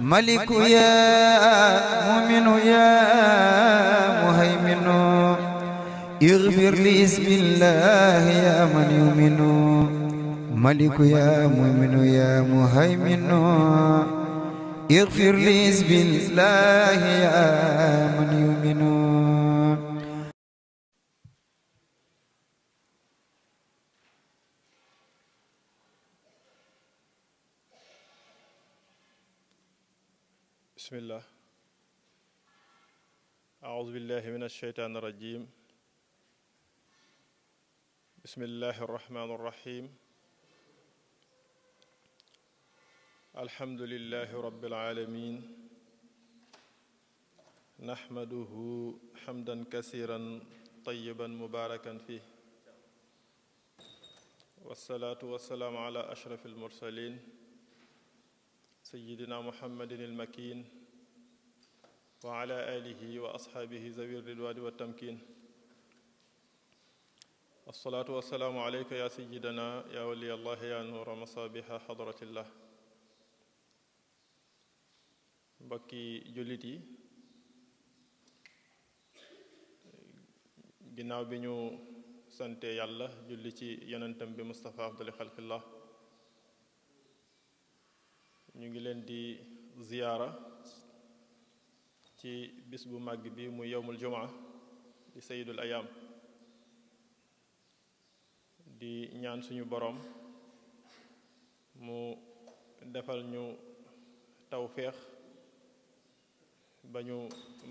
ملك يا مؤمن يا مهيمن اغفر لي بسم الله يا من يؤمن ملك يا مؤمن يا مهيمن اغفر لي بسم الله يا من يؤمن. bismillah a'uuzu billahi min asheytaan irrajim bismillahi arrahmani irrahim alhamdulillahi rabbil alamin nahmaduhu hamdan kasiran tayyiban mubarakan fih wassalaatu wassalaamu ala ashrafil mursalin sayyidina muhammadin al-makin wa ala alihi wa ashaabihi zawi ridwaani wa tamkin assalaatu wassalaamu alayka ya sayyidina ya waliyallah ya nuura masaabiha hadratillah. mbokki jullit yi, ginnaaw bi ñu sante yàlla julli ci yonentam bi Mustafa afdali xalqillah, ñu ngi leen di ziyaara ci bis bu màgg bi mu yowmul jumaa di sayyidul ayaam, di ñaan suñu boroom mu defal ñu tawféex ba ñu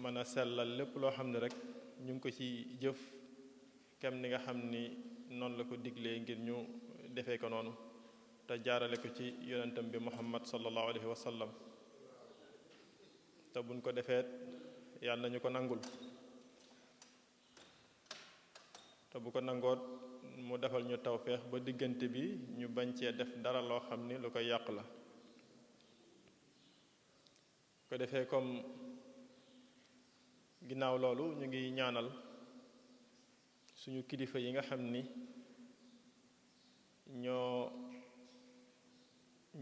mën a sellal lépp loo xam ne rek ñu ngi ko ci jëf kem ni nga xam ni noonu la ko diglee ngir ñu defee ko noonu te jaarale ko ci yonentam bi muhammad sallallahu alayhi wa sallam, te buñ ko defeet yàlla nañu ko nangul, te bu ko nangoot mu defal ñu tawféex ba diggante bi ñu bañ cee def dara loo xam ni lu koy yàq la. ko defee comme ginnaaw loolu ñu ngi ñaanal suñu kilifa yi nga xam ni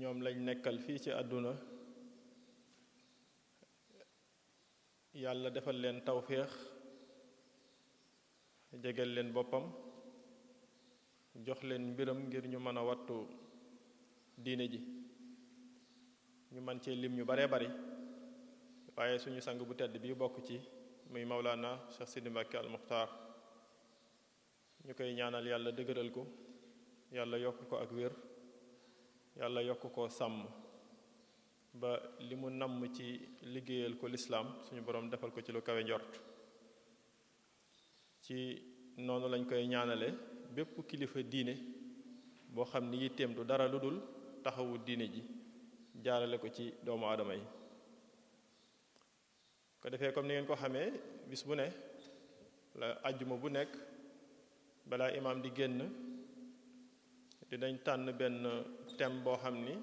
ñoom lañ nekkal fii ci àdduna, yàlla defal leen tawféex jegeel leen boppam, jox leen mbiram ngir ñu mën a wattu diine ji. ñu mën cee lim ñu baree bari, waaye suñu sang bu tedd bi bokk ci muy Mawlana Cheikh Sidi Mbacke al Muxtaar, ñu koy ñaanal yàlla dëgëral ko, yàlla yokk ko ak wér, yàlla yokk ko sàmm ba li mu namm ci liggéeyal ko lislaam suñu boroom defal ko ci lu kawe njort. ci noonu lañ koy ñaanale bépp kilifa diine boo xam ni yitteem du dara lu dul taxawu diine ji jaarale ko ci doomu aadama yi. ko defee comme ni ngeen ko xamee, bis bu ne la àjjuma bu nekk balaa imaam di génn dinañ tànn benn thème boo xam ni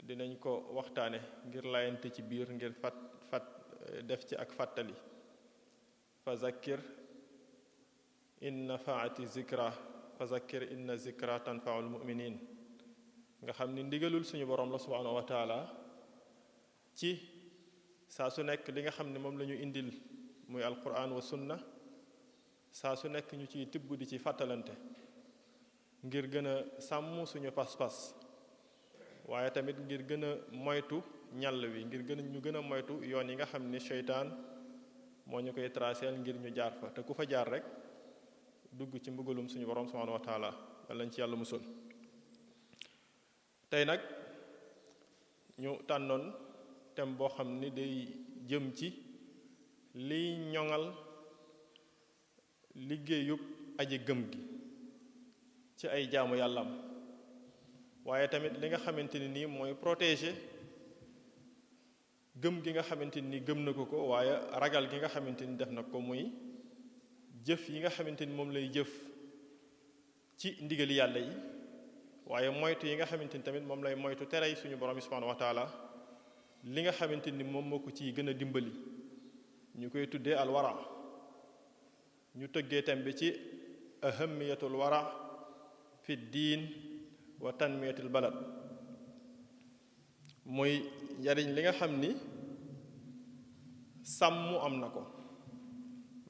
dinañ ko waxtaane ngir layante ci biir, ngir def ci ak fàttali. fa zakkir in nafaati zikra fa zakkir inna zikra tanfaul muminin, nga xam ni ndigalul suñu borom la subhanahu wa taala ci saa su nekk li nga xam ne moom la ñu indil muy alquran wa sunna, saa su nekk ñu ciy tibb di ci fàttalante ngir gën a sàmm suñu pas-pas, waaye tamit ngir gën a moytu ñàll wi, ngir ñu gën a moytu yoon yi nga xam ni seytaan moo ñu koy traceel ngir ñu jaar fa, te ku fa jaar rek dugg ci mbugalum suñu borom subhanahu wa taala. yàlla nañ ci yàlla musul. tey nag ñu tànnoon thème boo xam ni day jëm ci liy ñoŋal liggéeyub aji gëm gi ci ay jaamu yàllam, waaye tamit li nga xamante ni nii mooy protéger gëm gi nga xamante ni gëm na ko waaye ragal gi nga xamante ni def na ko, muy jëf yi nga xamante ni moom lay jëf ci ndigali yàlla yi, waaye moytu yi nga xamante ni tamit moom lay moytu tere yi suñu borom subhanahu wa taala, li nga xamante ni moom moo ko ci gën a dimbali ñu koy tuddee alwara. ñu tëggee thème bi ci ahamiyatul wara fi diin wa tanmiyatil balad, muy njariñ li nga xam ni sàmm am na ko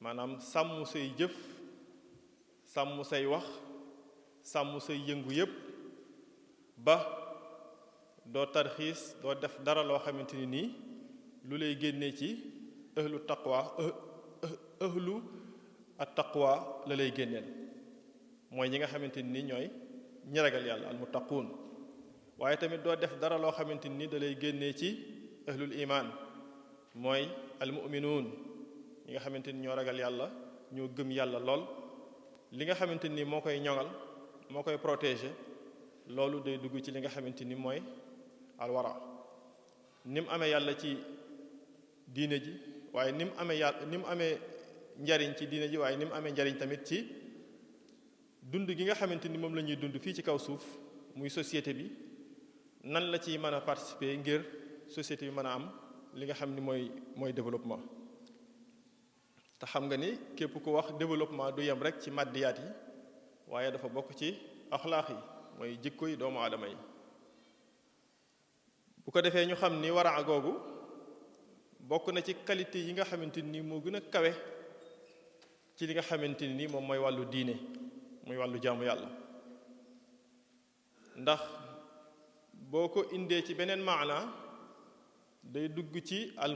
maanaam sàmm say jëf sàmm say wax sàmm say yëngu yépp ba doo tarxiis doo def dara loo xamante ni nii lu lay génnee ci ahlu taqwa ahlu at taqwa la lay génneel mooy ñi nga xamante ni ñooy ñi ragal yàlla al muttaquun waaye tamit doo def dara loo xamante ni da lay génnee ci ahlul iman mooy al mu'minuun ñi nga xamante ni ñoo ragal yàlla ñoo gëm yàlla lool li nga xamante ni moo koy ñoŋal moo koy protéger loolu day dugg ci li nga xamante ni mooy alwara ni mu amee yàlla ci diine ji waaye ni mu amee yàlla ni mu amee njariñ ci diine ji waaye ni mu amee njariñ tamit ci dund gi nga xamante ni moom la ñuy dund fii ci kaw suuf muy société bi nan la ci mën a participer ngir société bi mën a am li nga xam ni mooy développement te xam nga ni képp ku wax développement du yem rek ci maddiyaat yi waaye dafa bokk ci axlaaq yi mooy jikko yi doomu aadama yi bu ko defee ñu xam ni wara googu bokk na ci qualité yi nga xamante ni moo gën a kawe ci li nga xamante ni moom mooy wàllu diine muy wàllu jaamu yàlla ndax boo ko indee ci beneen maana day dugg ci al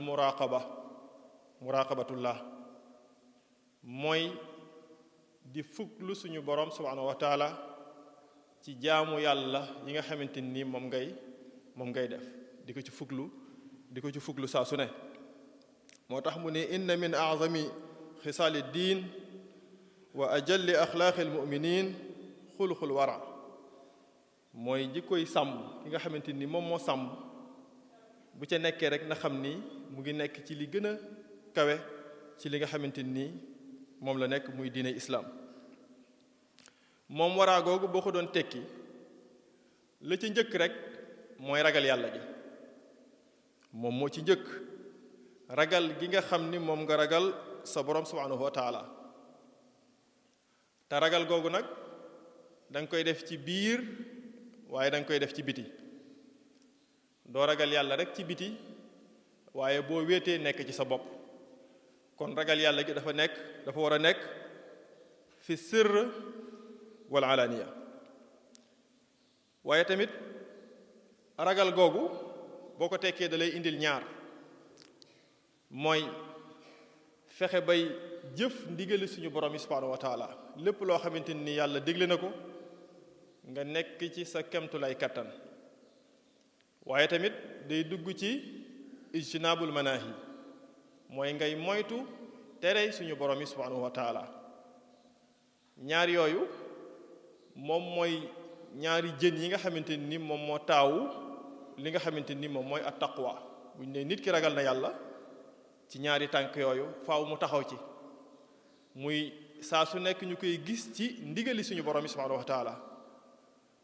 muraqabatullah mooy di fuglu suñu borom subhanahu wa taala ci jaamu yàlla yi nga xamante ni moom ngay def di ko ci fuglu saa su ne moo tax mu ne inna min a'zami xisaali diin wa ajalli axlaaqi almuminin xuluxul wara mooy jikkoy sàmm ki nga xamante ni moom moo sàmm bu ca nekkee rek na xam ni mu ngi nekk ci li gën a kawe ci li nga xamante ni moom la nekk muy diine islaam moom waraa googu boo ko doon tekki la ci njëkk rek mooy ragal yàlla gi moom moo ci njëkk ragal gi nga xam ni moom nga ragal sa borom subhanahu wa taala te ragal googu nag danga koy def ci biir waaye danga koy def ci biti doo ragal yàlla rek ci biti waaye boo wéetee nekk ci sa bopp kon ragal yàlla gi dafa war a nekk fi sirr wal alaniya waaye tamit ragal googu boo ko tekkee da lay indil ñaar mooy fexe bay jëf ndigali suñu borom yi subhanahu wa taala lépp loo xamante ni yàlla digle na ko nga nekk ci sa kemtulay kattan waaye tamit day dugg ci ijtinabul manahi mooy ngay moytu tere suñu borom yi subhanahu wa taala ñaar yooyu moom mooy ñaari jën yi nga xamante ni moom moo taawu li nga xamante ni moom mooy at taqwa buñ ne nit ki ragal na yàlla ci ñaari tànk yooyu faaw mu taxaw ci muy saa su nekk ñu koy gis ci ndigali suñu borom yi subhanahu wa taala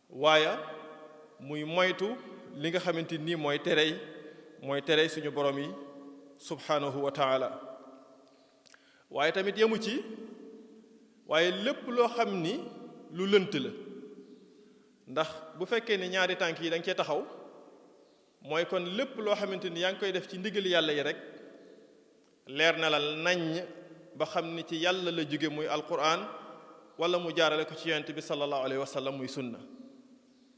waaye muy moytu li nga xamante ni mooy terey suñu borom yi subhanahu wa taala waaye tamit yemu ci waaye lépp loo xam ni lu lënt la ndax bu fekkee ni ñaari tànk yi da nga cee taxaw mooy kon lépp loo xamante ni yaa ngi koy def ci ndigali yàlla yi rek leer na la nañ ba xam ni ci yàlla la jóge muy alquran wala mu jaarale ko ci yonent bi sallallahu alayhi wa sallam muy sunna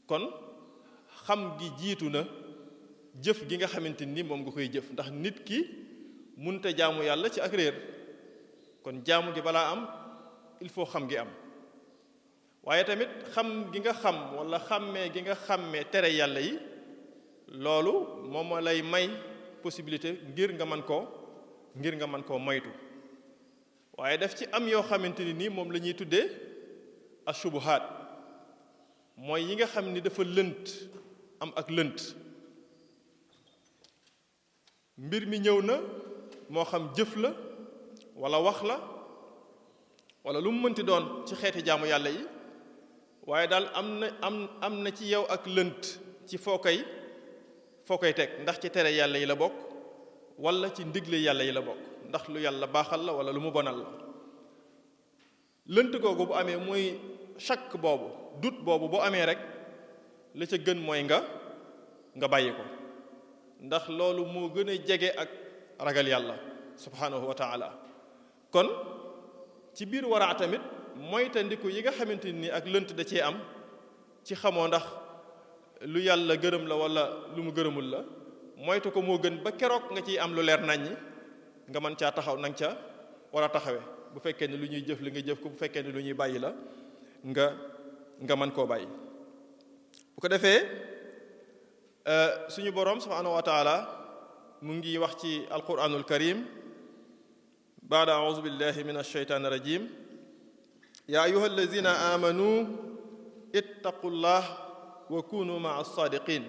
kon xam gi jiitu na jëf gi nga xamante ni moom nga koy jëf ndax nit ki munte jaamu yàlla ci ak réer kon jaamu gi balaa am il faut xam gi am waaye tamit xam gi nga xam wala xàmmee gi nga xàmmee tere yàlla yi loolu moom lay may possibilité ngir nga mën koo moytu waaye daf ci am yoo xamante ni nii moom la ñuy tuddee ashubuhaat mooy yi nga xam ni dafa lënt am ak lënt mbir mi ñëw na moo xam jëf la wala wax la wala lu mu mënti doon ci xeeti jaamu yàlla yi waaye daal am na ci yow ak lënt ci foo koy teg ndax ci tere yàlla yi la bokk wala ci ndigle yàlla yi la bokk ndax lu yàlla baaxal la wala lu mu bonal la lënt googu bu amee mooy shakk boobu dut boobu bu amee rek la ca gën mooy nga bàyyi ko ndax loolu moo gën a jege ak ragal yàlla subhanahu wa taala. kon ci biir waraa tamit moytandiku yi nga xamante ni ak lënt da cee am ci xamoo ndax lu yàlla gërëm la wala lu mu gërëmul la moytu ko moo gën ba keroog nga ciy am lu leer naññi nga mën caa taxaw nang ca war a taxawe bu fekkee ne lu ñuy jëf li nga jëf ko bu fekkee ne lu ñuy bàyyi la nga mën koo bàyyi. bu ko defee suñu boroom subhanahu wa taala mu ngi wax ci alquranul karim baada auzu billahi min alsheytaan irajim ya ayuha allazina amanu ittaqullah wa kunu maa alsaadiqin.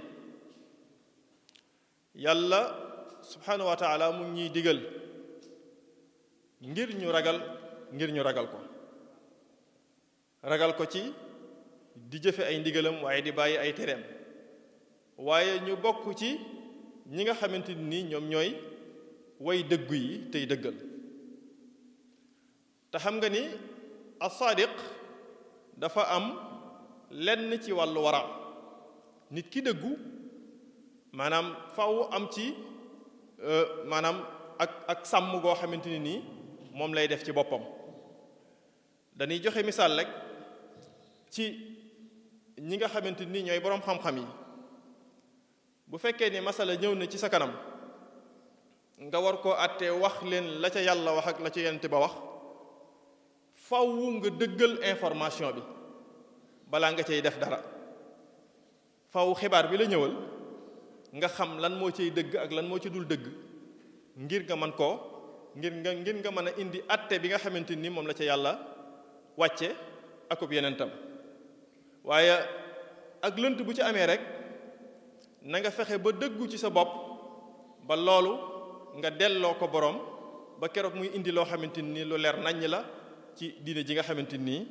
yàlla subhanahu wa taala mu ngi ñuy digal ngir ñu ragal ko ci di jëfe ay ndigalam waaye di bàyyi ay tereem, waaye ñu bokk ci ñi nga xamante ni ñoom ñooy way dëggu yi tey dëggal. te xam nga ni as-saadiq dafa am lenn ci wàllu wara. nit ki dëggu maanaam faw am ci maanaam ak sàmm goo xamante ni nii moom lay def ci boppam. dañuy joxe misaal rek ci ñi nga xamante ni ñooy boroom xam-xam yi. bu fekkee ni masala ñëw na ci sa kanam nga war koo àttee wax leen la ca yàlla wax ak la ca yonent ba wax, faw nga dëggal information bi balaa nga cay def dara. faw xibaar bi la ñëwal nga xam lan moo ciy dëgg ak lan moo ci dul dëgg ngir nga mën koo ngir nga mën a indi àtte bi nga xamante ni moom la ca yàlla wàcce akub yonentam. waaye ak lënt bu ci amee rek na nga fexe ba dëggu ci sa bopp ba loolu nga delloo ko boroom ba keroog muy indi loo xamante ni lu leer naññ la ci diine ji nga xamante nii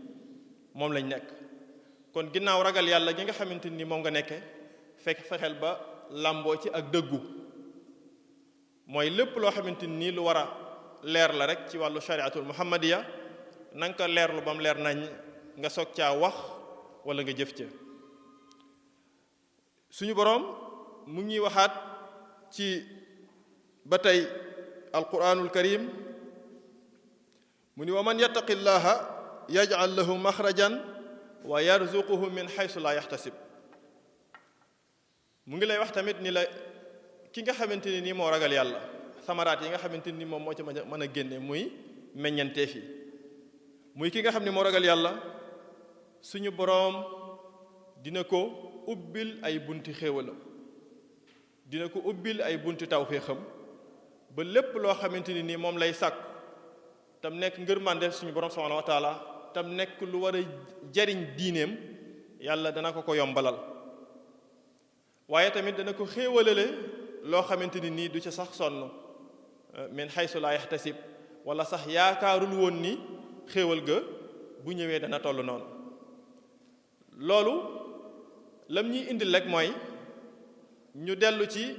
moom lañ nekk. kon ginnaaw ragal yàlla gi nga xamante ni moom nga nekke fexeel ba làmboo ci ak dëggu, mooy lépp loo xamante nii lu war a leer la rek ci wàllu shariatul muhammadiya na nga ko leerlu ba mu leer nañ nga soog caa wax wala nga jëf ca. suñu boroom mu ngi waxaat ci ba tey alquranul karim mu ni wa man yattaqi llaha yaj'al lahu maxrajan wa yarzuquhu min xaysu la yaxtasib. mu ngi lay wax tamit ni la ki nga xamante ni nii moo ragal yàlla samaraat yi nga xamante ni moom moo ci mën a génne muy meññanteef yi, muy ki nga xam ne moo ragal yàlla suñu boroom dina ko ubbil ay bunti xéewalam, dina ko ubbil ay bunti tawféexam ba lépp loo xamante ni nii moom lay sàkk tam nekk ngërmande suñu borom subhanahu wa taala tam nekk lu war a jariñ diineem yàlla dana ko yombalal. waaye tamit dana ko xéewalale loo xamante ni nii du ca sax sonn min xaysu laa yaxtasib, wala sax yaakaarul woon ni xéewal ga bu ñëwee dana toll noonu. loolu lam ñuy indil rek mooy ñu dellu ci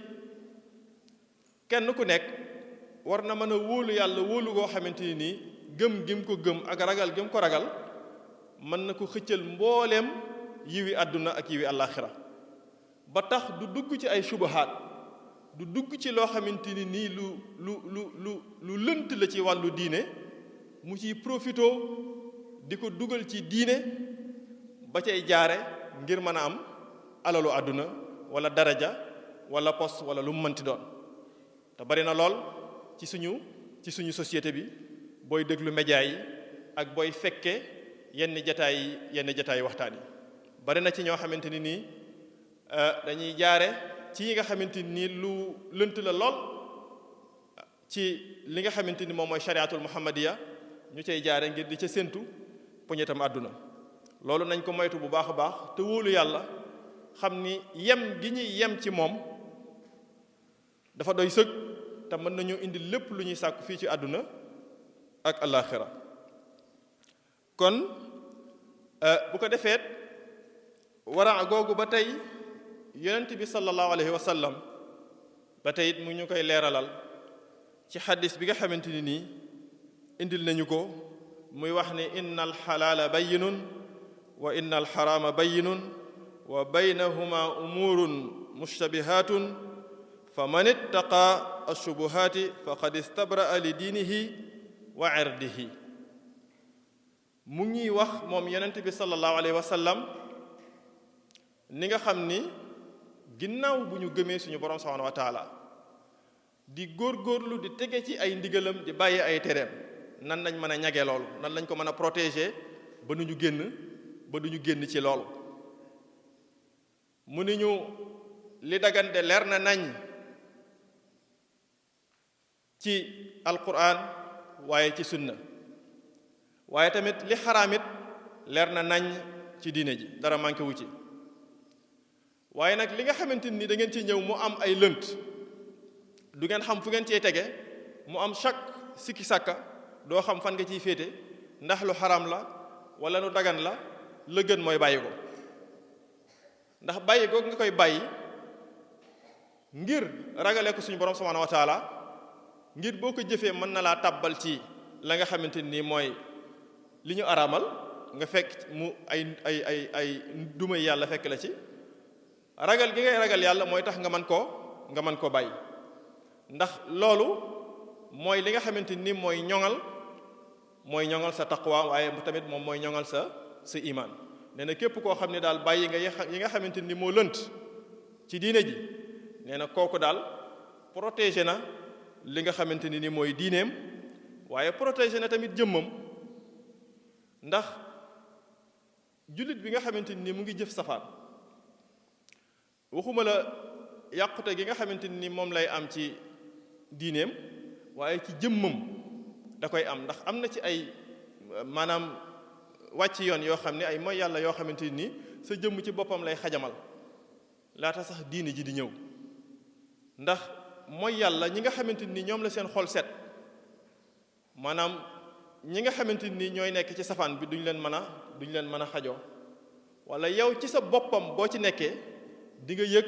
kenn ku nekk war na mën a wóolu yàlla wóolu goo xamante ni nii gëm gim ko gëm ak ragal gim ko ragal mën na ko xëccal mbooleem yiwi àdduna ak yiwi àllaaxira ba tax du dugg ci ay subahaat, du dugg ci loo xamante ni nii lu lënt la ci wàllu diine mu ciy profitoo di ko dugal ci diine ba cay jaare ngir mën a am alalu àdduna wala daraja wala poste wala lu mu mënti doon. te bari na lool ci suñu société bi booy déglu média yi ak booy fekke yenn jataay waxtaan yi bari na ci ñoo xamante ni nii dañuy jaare ci yi nga xamante ni lu lënt la lool ci li nga xamante ni moom mooy shariatul muhammadiya ñu cay jaare ngir di ca séntu poñetam àdduna. loolu nañ ko moytu bu baax a baax te wóolu yàlla xam ni yem gi ñuy yem ci moom dafa doy sëg te mën nañu indi lépp lu ñuy sàkku fii ci àdduna ak alaaxira. kon bu ko defeet wara googu ba tey yonent bi sallallahu alayhi wa sallam ba tey it mu ñu koy leeralal ci xaddis bi nga xamante ni nii indil nañu ko muy wax ni inna alxalaala bayyinun wa inna alxaraama bayyinun wa baynahuma umuurun mushtabihaatun fa man ittaqa ashubuhaati faqad istabraa li diinihi wa irdihi. mu ngi wax moom yonent bi sallallahu alayhi wa sallam ni nga xam ni ginnaaw bu ñu gëmee suñu borom subhanahu wa taala di góorgóorlu di tege ci ay ndigalam di bàyyi ay tereem, nan lañ mën a ñage loolu, nan lañ ko mën a protéger ba du ñu génn ci loolu. mu ni ñu li dagante leer na nañ ci alquran waaye ci sunna, waaye tamit li xaraamit leer na nañ ci diine ji, dara manqué wu ci. waaye nag li nga xamante ni da ngeen ci ñëw mu am ay lënt, du ngeen xam fu ngeen cee tege, mu am chaque sikki sàkka, doo xam fan nga ciy féete, ndax lu xaraam la wala lu dagan la gën mooy bàyyi ko. ndax bàyyi googu nga koy bàyyi ngir ragale ko suñu borom subhanahu wa taala, ngir boo ko jëfee mën na laa tàbbal ci la nga xamante ni mooy li ñu araamal, nga fekk mu ay dumay yàlla fekk la ci. ragal gi ngay ragal yàlla mooy tax nga mën koo bàyyi, ndax loolu mooy li nga xamante ni mooy ñoŋal sa taqwa, waaye tamit moom mooy ñoŋal sa iman. nee na képp koo xam ne daal bàyyi nga yi nga xamante ni moo lënt ci diine ji, nee na kooku daal protégé na li nga xamante ni mooy diineem, waaye protégé na tamit jëmmam. ndax jullit bi nga xamante ni mu ngi jëf safaan, waxuma la yàqute gi nga xamante ni moom lay am ci diineem, waaye ci jëmmam da koy am. ndax am na ci ay maanaam wàcc yoon yoo xam ne ay mooy yàlla yoo xamante ni sa jëmm ci boppam lay xajamal laata sax diine ji di ñëw. ndax mooy yàlla ñi nga xamante ni ñoom la seen xol set, maanaam ñi nga xamante ni ñooy nekk ci safaan bi duñ leen mën a xajoo, wala yow ci sa boppam boo ci nekkee di nga yëg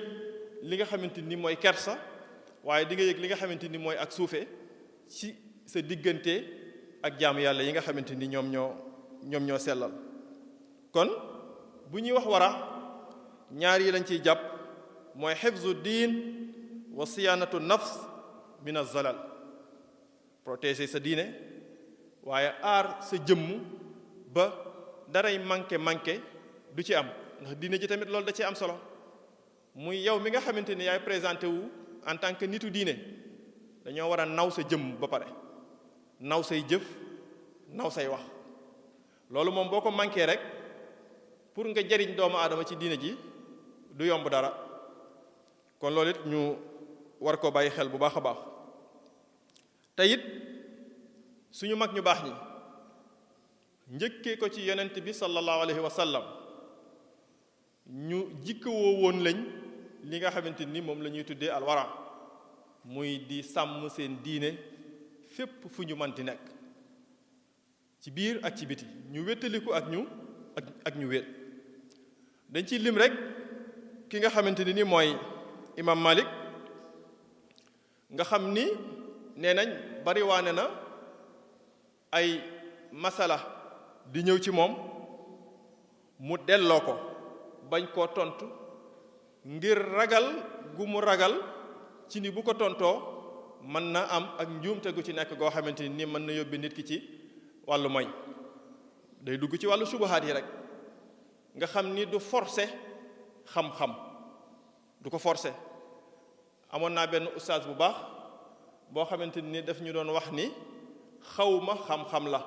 li nga xamante ni mooy kersa, waaye di nga yëg li nga xamante ni mooy ak suufe ci sa diggante ak jaamu yàlla yi nga xamante ni ñoom ñoo sellal. kon bu ñuy wax wara, ñaar yi lañ ciy jàpp, mooy xifzu diin wa siyaanatu nafs min az-zalal, protéger sa diine waaye aar sa jëmm ba daray manqué du ci am. ndax diine ji tamit loolu da ci am solo, muy yow mi nga xamante ni yaay présenté wu en tant que nitu diine, dañoo war a naw sa jëmm ba pare, naw say jëf, naw say wax. loolu moom boo ko manqué rek pour nga jariñ doomu aadama ci diine ji du yomb dara. kon loolu it ñu war ko bàyyi xel bu baax a baax. te it suñu mag ñu baax ñi njëkkee ko ci yonent bi sallallahu alayhi wa sallam, ñu jikkawoo woon lañ li nga xamante ni moom la ñuy tuddee alwara, muy di sàmm seen diine fépp fu ñu manti nekk, ci biir ak ci biti, ñu wéttaliku ak ñu wét. dañ ciy lim rek ki nga xamante ni mooy imam Malik, nga xam ni nee nañ bariwaane na ay masala di ñëw ci moom mu delloo ko bañ koo tontu ngir ragal gu mu ragal ci ni bu ko tontoo mën na am ak njuumte gu ci nekk goo xamante ni mën na yóbbi nit ki ci wàllu moy. day dugg ci wàllu subahaat yi rek, nga xam ni du forcer xam-xam, du ko forcer. amoon naa benn ustaas bu baax boo xamante ni daf ñu doon wax ni xawma xam-xam la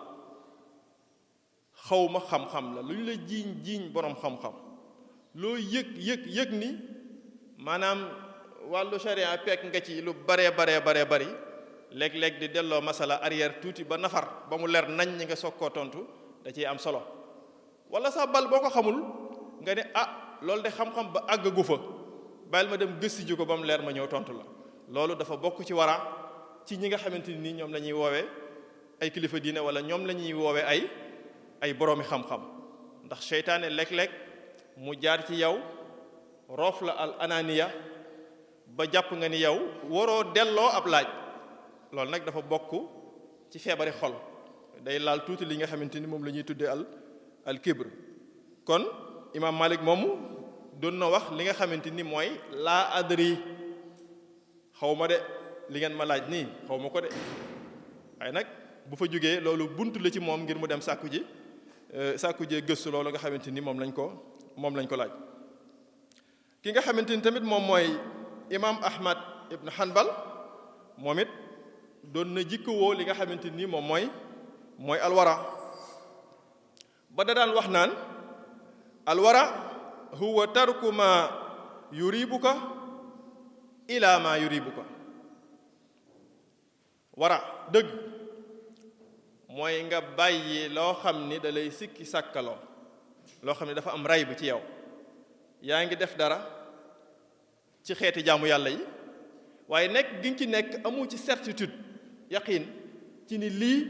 lu ñu la jiiñ boroom xam-xam, loo yëg ni maanaam wàllu sharia pekk nga ci lu baree bari léeg-léeg di delloo masala arrière tuuti ba nafar ba mu leer nañ ñi nga soog koo tontu da ciy am solo. wala sax bal boo ko xamul nga ne loolu de xam-xam ba àggagu fa, bàyyil ma dem gëstu ji ko ba mu leer ma ñëw tontu la. loolu dafa bokk ci wara ci ñi nga xamante ni ñoom la ñuy woowee ay kilifa diine, wala ñoom la ñuy woowee ay boroomi xam-xam. ndax seytaane léeg-léeg mu jaar ci yow roof la al ananiya ba jàpp nga ni yow waroo delloo ab laaj. loolu nag dafa bokk ci feebari xol, day laal tuuti li nga xamante ni moom la ñuy tuddee al kibr. kon imam Malik moomu doon na wax li nga xamante ni mooy laa adri, xaw ma de li ngeen ma laaj nii xaw ma ko de waaye nag bu fa jógee loolu buntu la ci moom ngir mu dem sàkku jee gëstu loolu nga xamante ni moom lañ ko laaj. ki nga xamante ni tamit moom mooy imam Ahmad ibn Hanbal moom it doon na jikkowoo li nga xamante ni moom mooy alwara ba da daan wax naan alwara huwa tarku ma yuribuka ila ma yuribuka. wara dëgg mooy nga bàyyi loo xam ni da lay sikki sàkkaloo loo xam ne dafa am ray bu ci yow yaa ngi def dara ci xeeti jaamu yàlla yi waaye nekk gi nga ci nekk amu ci certitude yaqin ci ni lii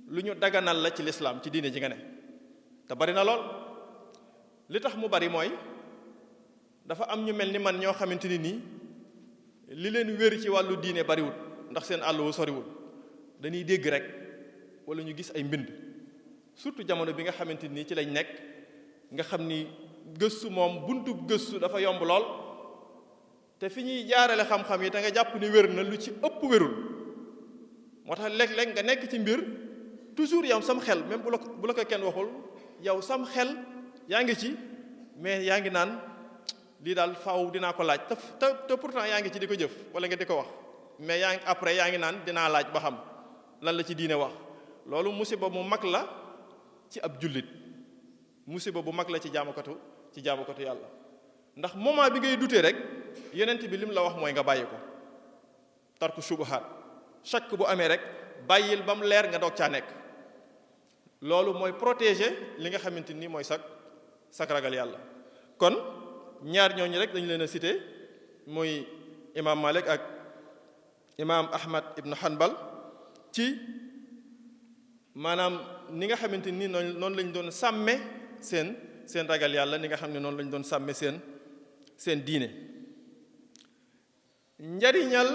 lu ñu daganal la ci lislaam ci diine ji nga ne te bari na lool li tax mu bari mooy dafa am ñu mel ni man ñoo xamante ni nii li leen wér ci wàllu diine bariwul ndax seen àll wu soriwul dañuy dégg rek wala ñu gis ay mbind surtout jamono bi nga xamante nii ci lañ nekk nga xam ni gëstu moom buntu gëstu dafa yomb lool te fi ñuy jaarale xam-xam yi te nga jàpp ni wér na lu ci ëpp wérul moo tax léeg-léeg nga nekk ci mbir toujours yow sam xel même bu la ko kenn waxul yow sam xel yaa ngi ci mais yaa ngi naan lii daal faaw dinaa ko laaj te pourtant yaa ngi ci di ko jëf wala nga di ko wax mais yaa ngi naan dinaa laaj ba xam lan la ci diine wax. loolu musiba mu mag la ci ab jullit musiba bu mag la ci jaamukatu yàlla ndax moment bi ngay dutee rek yonent bi lim la wax mooy nga bàyyi ko tarku shubuhaat chaque bu amee rek bàyyil ba mu leer nga doog caa nekk loolu mooy protéger li nga xamante ni mooy sak ragal yàlla. kon ñaar ñooñu rek dañu leen a cité muy imam Malik ak imam Ahmad ibn Hanbal ci maanaam ni nga xamante ni noonu lañ doon sàmme seen ragal yàlla ni nga xam ne noonu lañ doon sàmme seen diine. njariñal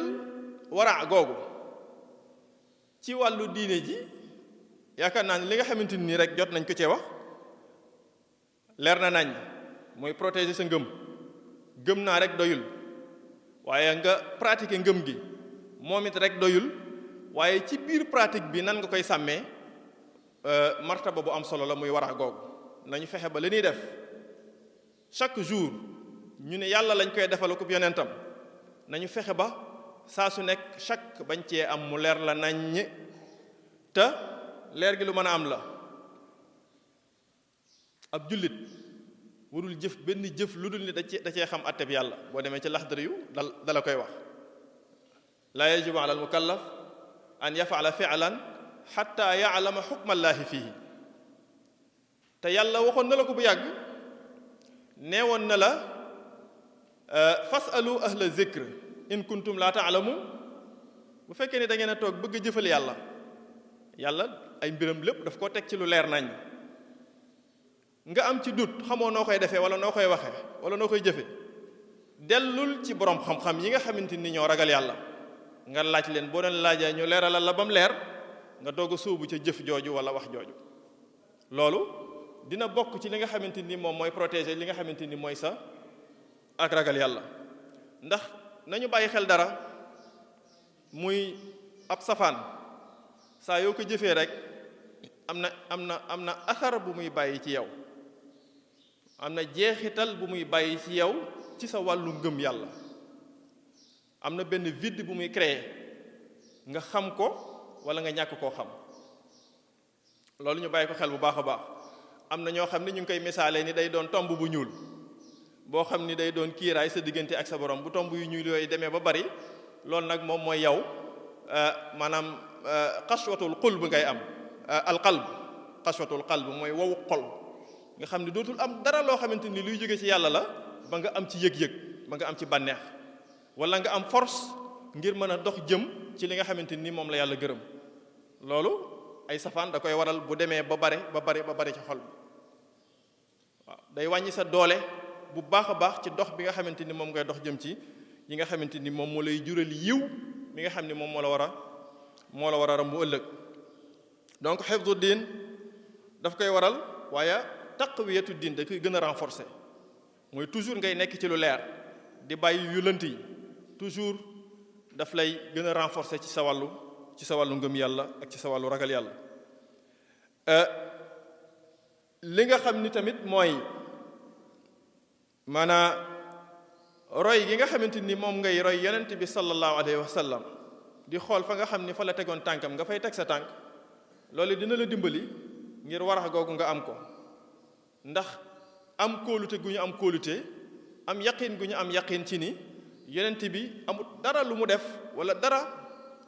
wara googu ci wàllu diine ji yaakaar naa ne li nga xamante ni rek jot nañ ko cee wax leer na nañ mooy protéger sa gëm naa rek doyul waaye nga pratiquer ngëm gi moom it rek doyul waaye ci biir pratique bi nan nga koy sàmmee martaba bu am solo la muy wara googu nañu fexe ba li ñuy def chaque jour ñu ne yàlla lañ koy defal ko yonentam nañu fexe ba saa su nekk chaque bañ cee am mu leer la nañ te leer gi lu mën a am la ab jullit warul jëf benn jëf lu dul ni da cee xam atteb yàlla boo demee ci Laxdari yu dala koy wax laa yajibu ala al mukallaf an yafala fi'lan xatta ya'lama xukmallaahi fiihi te yàlla waxoon na la ko bu yàgg neewoon na la fasalu ahla zikr in kuntum laa ta'lamun bu fekkee ni da ngeen a toog bëgg a jëfal yàlla ay mbiram lépp daf koo teg ci lu leer nañ nga am ci dut xamoo noo koy defee wala noo koy waxee wala noo koy jëfe dellul ci borom xam-xam yi nga xamante ni ñoo ragal yàlla nga laaj leen boo leen laajee ñu leeralal la ba mu leer nga doog a sóobu ca jëf jooju wala wax jooju loolu dina bokk ci li nga xamante ni moom mooy protéger li nga xamante ni mooy sa ak ragal yàlla ndax nañu bàyyi xel dara muy ab safaan saa yoo ko jëfee rek am na asar bu muy bàyyi ci yow am na jeexital bu muy bàyyi ci yow ci sa wàllu ngëm yàlla am na benn vide bu muy créer nga xam ko wala nga ñàkk koo xam loolu ñu bàyyi ko xel bu baax a baax am na ñoo xam ne ñu ngi koy misaale ni day doon tomb bu ñuul boo xam ni day doon kiiraay sa diggante ak sa borom bu tomb yu ñuul yooyu demee ba bari loolu nag moom mooy yow maanaam xaswatul qalb ngay am alqalb xaswatul qalb mooy wowu xol nga xam ne dootul am dara loo xamante ni luy jóge ci yàlla la ba nga am ci yëg-yëg ba nga am ci bànneex wala nga am force ngir mën a dox jëm ci li nga xamante ni moom la yàlla gërëm loolu ay safaan da koy waral bu demee ba bare ci xol bi waaw day wàññi sa doole bu baax a baax ci dox bi nga xamante ni moom ngay dox jëm ci yi nga xamante ni moom moo lay jural yiw mi nga xam ni moom moo la war a ram bu ëllëg donc hifdu diin daf koy waral waaye taqwiyatu diin da koy gën a renforcer mooy toujours ngay nekk ci lu leer di bàyyi yu lënt yi toujours daf lay gën a renforcer ci sa wàllu ngëm yàlla ak ci sa wàllu ragal yàlla. li nga xam ni tamit mooy maanaa roy gi nga xamante ni moom ngay roy yonent bi sallallahu alayhi wa sallam di xool fa nga xam ni fa la tegoon tànkam nga fay teg sa tànk loolu dina la dimbali ngir warax googu nga am ko, ndax am kóolute gu ñu am kóolute, am yaqin gu ñu am yaqin ci ni yonent bi amul dara lu mu def wala dara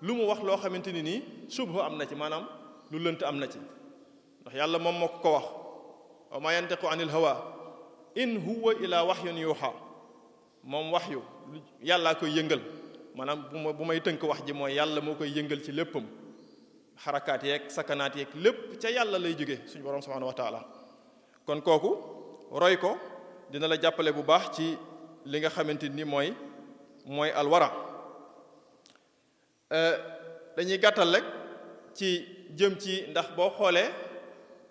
lu mu wax loo xamante ni nii subha am na ci, maanaam lu lënt am na ci, ndax yàlla moom moo ko wax wa ma yantiqu anil hawa in huwa ila wahyun yuha. moom wax yu yàllaa koy yëngal, maanaam bu may tënk wax ji mooy yàlla moo koy yëngal ci léppam, xarakaat yeeg sakanaat yeeg lépp ca yàlla lay jóge suñu borom subhanahu wa taala. kon kooku roy ko dina la jàppale bu baax ci li nga xamante ni mooy alwara. dañuy gàttal rek ci jëm ci, ndax boo xoolee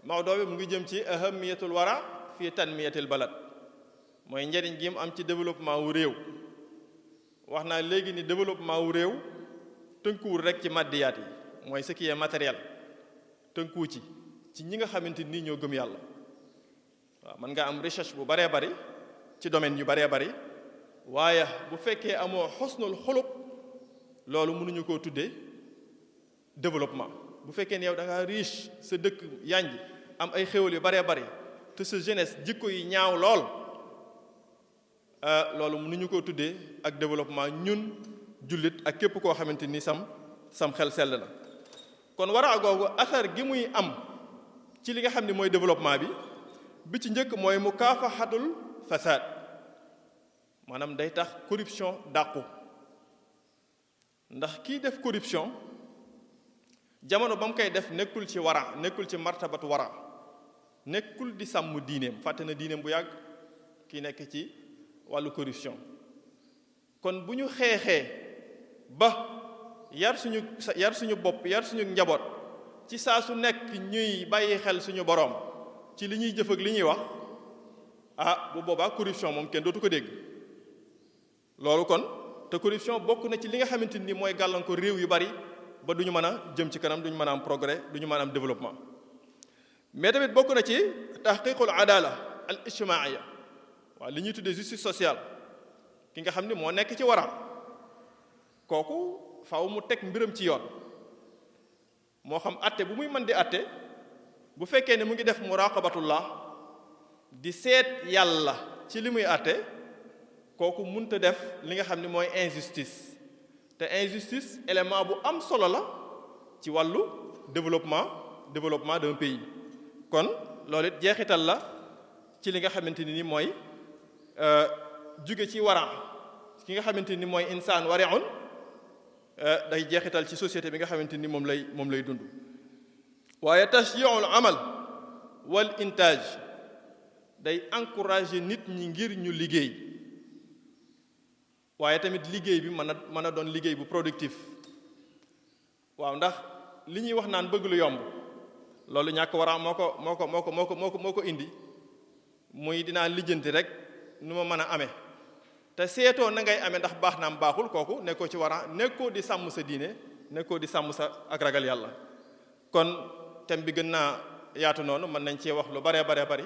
Maodo bi mu ngi jëm ci ahamiyatul wara fi tanmiyatil balad, mooy njariñ gi mu am ci développement wu réew. wax naa léegi ni développement wu réew tënkuwul rek ci maddiyaat yi, mooy ce qui est matériel, tënkuwu ci ñi nga xamante ni ñoo gëm yàlla. waaw mën nga am recherche bu baree bari ci domaine yu baree bari, waaye bu fekkee amoo xusnul xuluq loolu mënuñu koo tuddee développement. bu fekkee ne yow da ngaa riche, sa dëkk yanj am ay xéwal yu baree bari te sa jeunesse jikko yi ñaaw lool, loolu mënuñu koo tuddee ak développement ñun jullit ak képp koo xamante ni sam xel sell na. kon wara googu asar gi muy am ci li nga xam ne mooy développement bi ci njëkk mooy mukaafaxatul fasaad, maanaam day tax corruption dàqu. ndax kii def corruption jamono ba mu koy def nekkul ci wara, nekkul ci martabatu wara, nekkul di sàmm diineem, fàtte na diineem bu yàgg kii nekk ci wàllu corruption. kon bu ñu xeexee ba yar suñu bopp, yar suñu njaboot ci saa su nekk ñuy bàyyi xel suñu boroom ci li ñuy jëf ak li ñuy wax, bu boobaa corruption moom kenn dootu ko dégg. loolu kon te corruption bokk na ci li nga xamante ni mooy gàllankoor réew yu bari ba duñu mën a jëm ci kanam, duñu mën a am progrès, duñu mën a am développement. mais tamit bokk na ci tahqiqul adala al ijtimaiya, waaw li ñuy tuddee justice sociale. ki nga xam ni moo nekk ci waraam kooku faaw mu teg mbiram ci yoon, moo xam atte bu muy mën di atte, bu fekkee ne mu ngi def muraqabatullah di seet yàlla ci li muy atte, kooku mënta def li nga xam ni mooy injustice. te injustice élément bu am solo la ci wàllu développement d'un pays. kon loolu it jeexital la ci li nga xamante ni mooy jóge ci wara, ki nga xamante ni mooy insaan wari'un, day jeexital ci société bi nga xamante ni moom lay dund. waaye tashji'ul amal wal intaaj, day encourager nit ñi ngir ñu liggéey, waaye tamit liggéey bi mën a doon liggéey bu productif. waaw ndax li ñuy wax naan bëgg lu yomb, loolu ñàkk wara moo ko indi, muy dinaa lijjanti rek nu ma mën a amee, te seetoo na ngay amee ndax baax naam baaxul, kooku nekkoo ci wara, nekkoo di sàmm sa diine, nekkoo di sàmm sa ak ragal yàlla. kon thème bi gën naa yaatu noonu, mën nañ cee wax lu baree bari,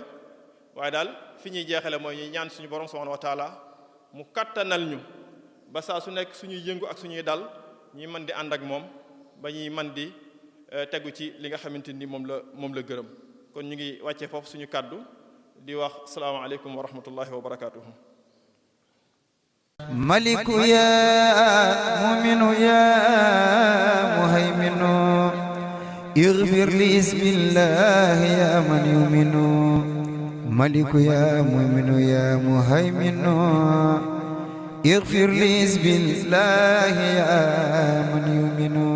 waaye daal fi ñuy jeexale mooy ñuy ñaan suñu borom subhanahu wa taala mu kattanal ñu ba saa su nekk suñuy yëngu ak suñuy dal ñuy mën di ànd ak moom, ba ñuy mën di tegu ci li nga xamante ni moom la gërëm. kon ñu ngi wàccee foofu suñu kàddu di wax asalaamaaleykum wa rahmatullahi wa barakatuhu. maliku ya muminu ya muhayminu ighfir li ismillahi ya man yuminu. maliku ya muminu ya muhayminu ighfir li ismillahi ya man yuminu.